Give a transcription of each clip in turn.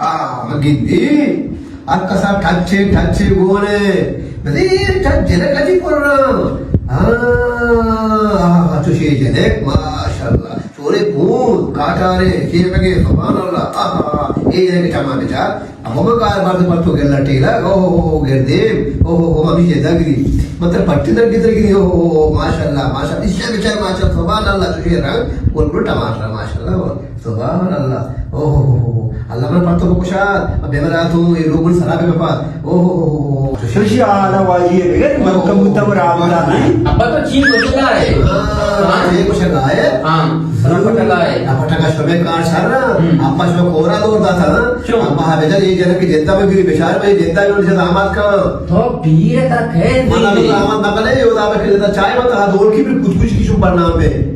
آ، من گندی، ہر کسا ٹچے، ٹچے گونے۔ بلے اے ٹچ جنک اجی پر۔ ہاں، آ، چوشی جنک، ماشاءاللہ۔ چورے پون، کاٹارے، چیرگے، سبحان اللہ۔ آ، آ، آ، اے جنک چما بچار۔ اب ہمیں کار بار پر تو گلا ٹیلا، او ہو ہو، گردیم، او ہو ہو، ہمیں یہ دگری۔ مطلب پٹی در کی در کی، او ہو ہو، ماشاءاللہ، ماشاءاللہ۔ اس سے بچار، ماشاءاللہ، سبحان اللہ، چوشی رنگ، اور ٹماٹر، ماشاءاللہ۔ سبحان اللہ۔ اوہ، اوہ، اوہ، اوہ۔ اللہ من پرتو بکشا، اب بیمار آتو، یہ لوگ من سرا پہ کپا۔ اوہ، اوہ، اوہ، اوہ۔ خوشی حالا واجی ہے، بغیر مکہ متم رابطہ نہیں۔ ابا تو چین گوشگا ہے۔ ہاں، یہ گوشگا ہے۔ ہاں، سرا پٹگا ہے۔ اب پٹگا شبے کار شر نا، ہم۔ ابا شبے کورا دور داتا نا۔ کیوں؟ ابا ہمیں جن یہ جنک جنتا میں بھی بچار میں جنتا میں جن آماد کا۔ تو پیر تک ہے، مطلب دیر۔ آماد نہ کرے، یہ دا میں کھلتا چائے مت، ہاں، دور کی بھی خودکشی کی شو برنامہ ہے۔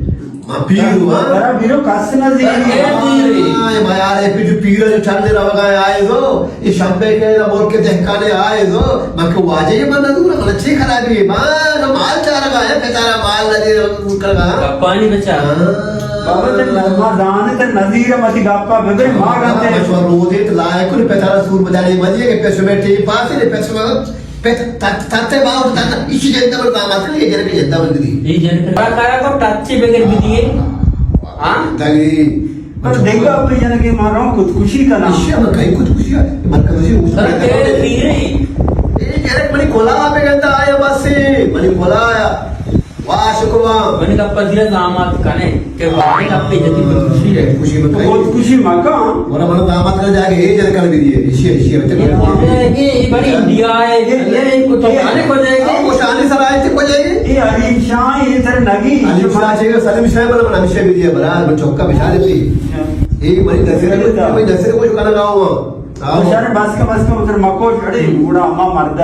ما پیر ہوں، ہاں؟ ترا پیرو کس نہ زیری۔ اے پیری۔ ہاں، اے ما یار، اے پہ جو پیر جو چند روگا آئے دو، یہ شمبے کے ملک کے دہکانے آئے دو، من کہ واجہ یہ من نہ دور، من چی خرابی ہے؟ ما نہ مال چارگا ہے، بیچارہ مال نہ دے کرگا۔ گپانی بچا۔ ہاں۔ بابا تے ما دانے تے نظیر متی گپا ببے، ما گندے۔ بچو روزے تے لائے کل بیچارہ سور بجانے مجھے کہ پیسے میں ٹی پاس ہے، پیسے میں پت-، تت-، تتے باور تت-، ایشی جنتا بر داماد کن، یہ جنک جنتا بر دی۔ یہ جنک کارا کارا کو ٹچی بگر بھی دیے۔ ہاں؟ دگی۔ پر دیکھا اپنی جنک مارا خودکشی کنا۔ ایشی ہم کئی خودکشی ہے۔ من کبھی اس پر اے پیرے۔ اے جنک منی کلا پہ گندا آیا بس سے، منی کلا آیا۔ واہ، شکر واہ۔ منی گپ ءَ زیرا زامات کنے کہ واجہ گپے جتی خودکشی ہے۔ خودکشی مکن۔ خودکشی مکن۔ ورنہ من داماد کر جائے گا، یہ جنک کر بھی دیے۔ ایشی، ایشی، بچے۔ یہ بڑی انڈیا ہے، یہ، یہ کو تو کھانے کو جائے گا۔ ہاں، وہ شانی سر آئے تھے، کو جائے گا۔ یہ علی شاہ، یہ سر نگی۔ علی شاہ چاہیے، سلیم شاہ بنا، بنا ہمیشہ بھی دیے، برار، میں چوکا بچا دیتی۔ اچھا۔ یہ بڑی دسرے، بڑی دسرے کو شکانا گاؤں۔ آؤ۔ شر بس کا، بس کا، ادھر مکو جڑے، گوڑا ہما مردہ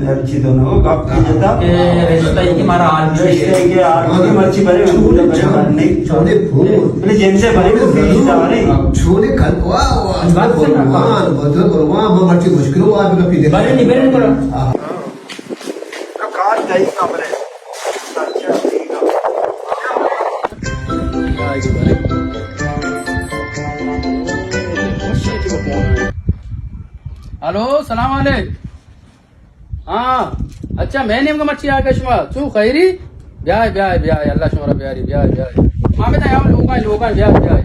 ہر چیز ہونا، وہ گپ کی جتا۔ کہ رشتہ ہی کہ مارا حال بھی رشتہ ہے۔ ہی کہ حال بھی مرچی بھرے، چوڑے بھرے، چوڑے بھرنے۔ چوڑے پھول۔ بلے جن سے بھرے، تو پیش دارے۔ چوڑے کل، واہ، واہ، بس سے بھگوان، بس بھگوان، میں مرچی مشکل ہوا، آپ کا پیدے۔ بھرے نہیں، بھرے نہیں کرو۔ آہ۔ کار جائی کمرے۔ ہلو، سلام علیک۔ ہاں، اچھا، میں نیم گا مرچی آگا شما۔ چو خیری؟ بیائے، بیائے، بیائے، اللہ شما را بیاری، بیائے، بیائے۔ ہاں، بیٹا، ہم لوگاں، لوگاں، بیائے، بیائے۔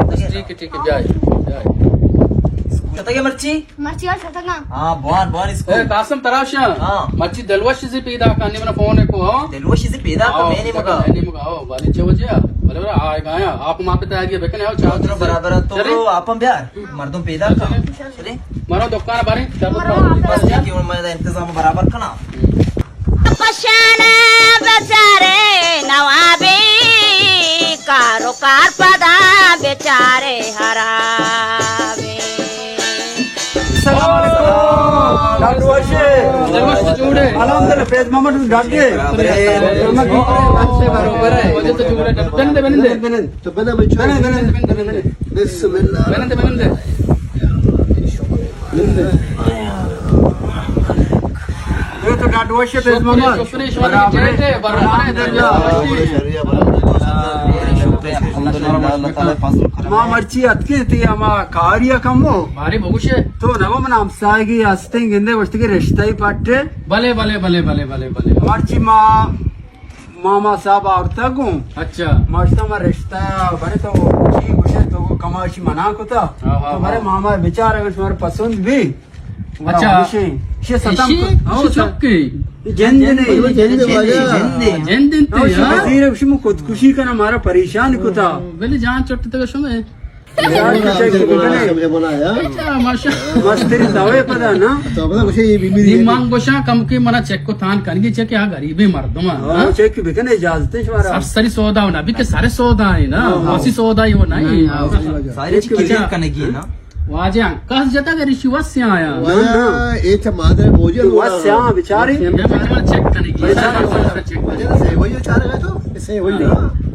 بس ٹھیک ہے، ٹھیک ہے، بیائے، بیائے۔ کتگے مرچی؟ مرچی آ شتگاں۔ ہاں، بوان، بوان اس کو۔ اے قاسم تراشاں۔ ہاں۔ مرچی دلوش سے پیدا کن، نی منا فون کو، ہاں۔ دلوش سے پیدا کن، ہاں، میں نہیں مگا۔ میں نہیں مگا، ہاں، بلے چھ بجے آ؟ بلے بلے آئے گا، ہاں۔ آپ ما پہ تیاری بکنے، ہاں، چار تو بجے۔ برابر ہے، تو چلے؟ برو، آپ ہم بیار۔ مردم پیدا کن۔ چلے؟ چلے؟ مرو دکان بارے، چلو۔ مرو، بس ٹھیک ہے، میں انتظام برابر کنا۔ پشان بچارے نوابی، کار و کار پدا بچارے حرابی۔ السلام علیکم۔ ڈاکٹر وشے۔ دروشم جوڑے۔ الحمدللہ، فیض محمد ڈاکٹر۔ برابر ہے۔ بنندے، بنندے۔ بنندے، بنندے۔ بسم اللہ۔ بنندے، بنندے۔ یہ تو ڈاڈو شے، فیض محمد۔ شکریہ، شکریہ، برابر ہے۔ برابر ہے۔ الحمدللہ، اللہ تعالیٰ فضل کرم۔ ما مرچی اتکے تئی ہما کاریا کمو۔ بارے بگوشے۔ تو نو من ہمساہگی ہستیں گندے وشتگی رشتہ ہی پٹے۔ بلے، بلے، بلے۔ مرچی ما ماما صاحب آورتگ گوں۔ اچھا۔ ما گوشتا ما رشتہ برے تو چی گوشے تو کماشی منع کتا۔ ہاں، ہاں، تو برے ہاں۔ ماما بچار اگر شمار پسند بھی۔ اچھا۔ شی، شی ستم ایشی، کو-، ہاں، ایشی سر۔ چکے؟ جند نے۔ جند، جند۔ جند انت، ہاں، شی ہاں۔ وزیر شما خودکشی کنا مارا پریشان کتا۔ بلے جان چٹ تک شمے۔ مستری توے پدا نا۔ تو پدا گوشے یہ بیماری نی ہے۔ من گوشاں کم کہ منا چیک کو تان کنگی چیک کہ آ غریبیں مردم ہاں۔ ہاں، چیک بکنے اجازت ہے شمارا۔ سر سری سودا ہونا، بھی کہ سر سودا ہے نا، ہاں، ہاں۔ واسی سودا ہی ہونا ہے۔ ہاں، ہاں۔ سارے چیک چیک کنگی ہے نا۔ واجہ انکاس جتا گری شی واسیا آیا۔ واجہ، اے چا مادر موجی تو واسیا بیچاری۔ یہ میں چیک کنگی ہے۔ بیچاری۔ چیک کنگی ہے۔ سیوئی چارگا تو؟ سیوئی۔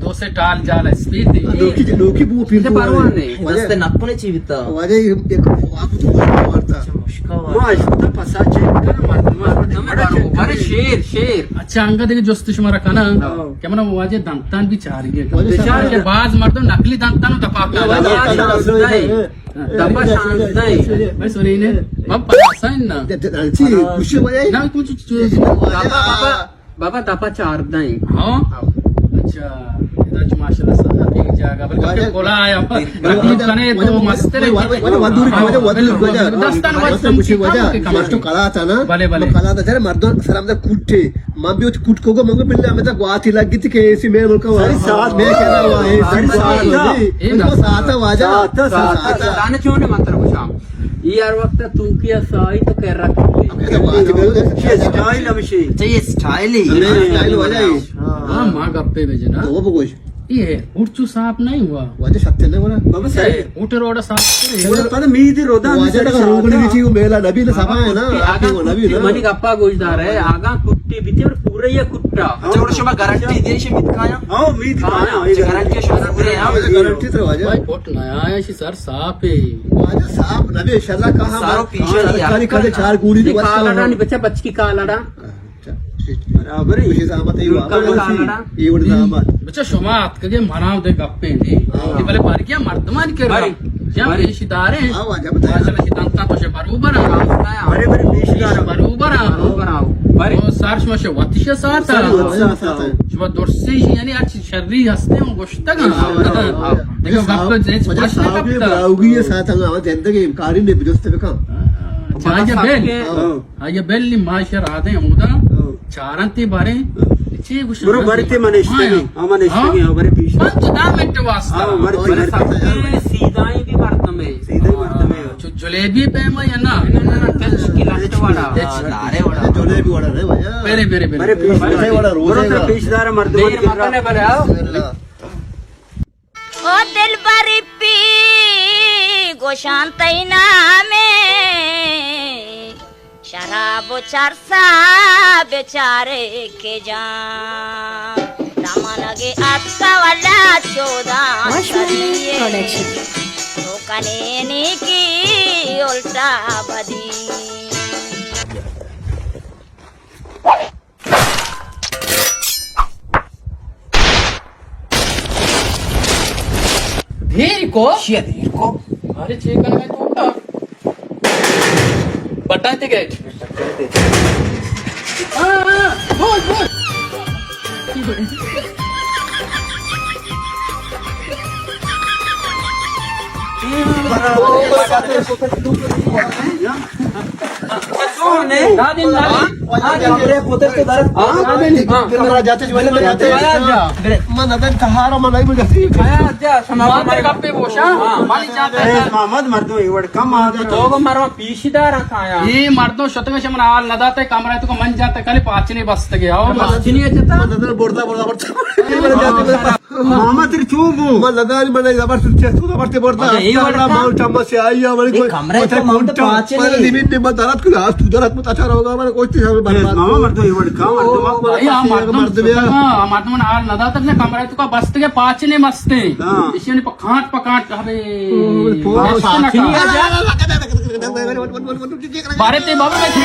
دو سے ٹال جال اسپیت دی۔ نوکی، نوکی بو پیر اچھا، بو پرواہ والے۔ نہیں۔ واجہ دست نکنے چی بیتا؟ واجہ ایک خواب تو مارتا۔ اچھا، مشکا والا۔ ما اشتا پسا چیک کر مردم۔ مردم بڑا چیک بڑے کر۔ شیر، شیر۔ اچھا، انگا دیگه جست شما را کنا۔ ہاں۔ کہ من واجہ دنتان بھی چار گئے۔ واجہ کہ چار گئے۔ باز مردم نقلی دنتان تو پاک واجہ دنتان۔ دپا شانزدہ۔ بھائی سنی نے، بابا پسا نا۔ چی، خوشی واجہ؟ نا، کچھ چیز۔ بابا، بابا۔ بابا، دپا چاردہ ایں۔ ہاں؟ اچھا، ادا چو ماشاءاللہ سر، ایک جاگہ، بلکہ واجہ، کلا آیا، واجہ، تکلیف کنے تو واجہ، مستر ہے۔ واجہ، واجہ، واجہ، واجہ، واجہ، واجہ، دستان واجہ، واجہ، کچھ واجہ، کم کم۔ تو کلا تھا نا؟ بلے، بلے۔ تو کلا تھا، جرا مردم سلام دا کوٹے، من بھی کوٹ کو گو، من کو ملے، ہمیں تو گواتی لگ گئی تھی کہ ایسی میں ملک ساری ساتھ میں کہہ رہا ہوں، ایسی ساری ساتھ ساتھ۔ نہیں۔ اے نا۔ ساتھ واجہ۔ ساتھ، ساتھ۔ ساتھ۔ دانے چونے مطلب شام۔ اے ہر وقت تو کیا سائی تو کر رکھتے۔ اے اسٹائل ہمشی۔ اچھا، اے اسٹائل ہی۔ ہمیں اسٹائل والا ہی۔ ہاں، ما گپے بجنا۔ تو بگوش۔ اے اٹھ چو صاف نہیں ہوا۔ واجہ سچ نہیں بولا۔ بابا صحیح۔ اٹھ روڈا صاف کرے۔ واجہ پتہ میدی رودا واجہ تک روگن بھی تھی، وہ میلا نبی نے صفا ہے نا، آگا آپ وہ نبی نا۔ منی گپا گوش دار ہے، آگا کٹی بیتی اور پورے یہ کٹا۔ اچھا، اور شما گارنٹی دے شما کایا؟ ہاں، امید کایا۔ اچھا، گارنٹی شما پورے ہاں۔ گارنٹی تو واجہ۔ بھائی، پٹ نہ آیا، اسی سر صاف ہے۔ واجہ صاف نبی، انشاءاللہ کہاں سارو پیچھے سرکاری کھلے چار گوڑی دی بس کالڑا نہیں بچا، بچ کی کالڑا۔ اچھا، برابر ہے۔ یہ زحمت ہے، یہ کالڑا۔ یہ وڑ زحمت۔ بچا شما آتکگے منا دے گپے دی۔ ہاں۔ یہ بلے بار کیا مردمان کے باری۔ یا باری۔ پیش دارے۔ ہاں، واجہ بتا۔ ماشاءاللہ شیطان تا تو شے بروبر ہے۔ بارے بارے پیش دار۔ بروبر ہے۔ بروبر ہے۔ بارے۔ وہ سار شما شے واتش سار تا۔ سار واتش سار تا۔ شما درستی یعنی اچ شری ہستے ہوں گوشتگ۔ ہاں، ہاں، ہاں۔ دیکھو، وقت جیس پرشن کپتا۔ براوگی ساتھ ہم زندگی امکاری نے بجست بکا۔ ہاں۔ آیا بل، ہاں۔ آیا بل نی ما شر آدے ہودا۔ ہاں۔ چارن تی بارے۔ ہاں۔ چی گوش برو بارے تی من اشتگی۔ ہاں۔ ہاں، من اشتگی، ہاں۔ ہاں، بارے پیش۔ پنچ دہ منٹ واسطہ۔ ہاں، بارے بارے سیدھائی بھی مردم ہے۔ سیدھائی مردم ہے۔ چو جلیبی پیما یا نا؟ نا، نا، نا، کلچ کی لٹ والا۔ کلچ۔ نارے والا۔ جلیبی والا رے بھیا۔ میرے، میرے، میرے۔ میرے پیش دار۔ والا روزے برو کا۔ پیش دار مردم دیر کے مکنے بلے آؤ۔ بسم اللہ۔ او دلبری پی گوشان تئی نامے، شراب و چرسا بچارے کہ جان، دمانگے اتکا ولا چودان واچمین صدیے، پروڈکشن۔ تو کنے نیکی الٹا بدی۔ دیر کو؟ چیا دیر کو؟ ارے چیک کر تو کا؟ بٹن تے گیٹ۔ ہاں، ہاں، بول، بول۔ پیشدار کایا۔ اے مردم شتگ شمن حال نہ داتے، کمرہ تو من جاتے کلی پاچنے بستگے۔ او پاچنے جتا۔ بردا، بردا، بردا۔ ماما تری چون بو؟ من نداری، من زبر سوچ چست کو زبر تے بردا۔ اچھا، اے وڑ کا؟ ماما چمچ سے آئی ہے، من اے کو کمرہ تو ماما تو پاچے نہیں۔ من درد کو، تو درد کو اچھا رہوگا، من کوئی چیز ہمیں برباد۔ ماما مردو اے وڑ کا، مردو بھائی، ہم مردم مردم ہاں، مردم حال نہ داتا، کمرہ تو کا بستگے پاچنے مستے۔ ہاں۔ اسی نے پکانٹ، پکانٹ، ابے۔ بارے تے بابا میں تھی۔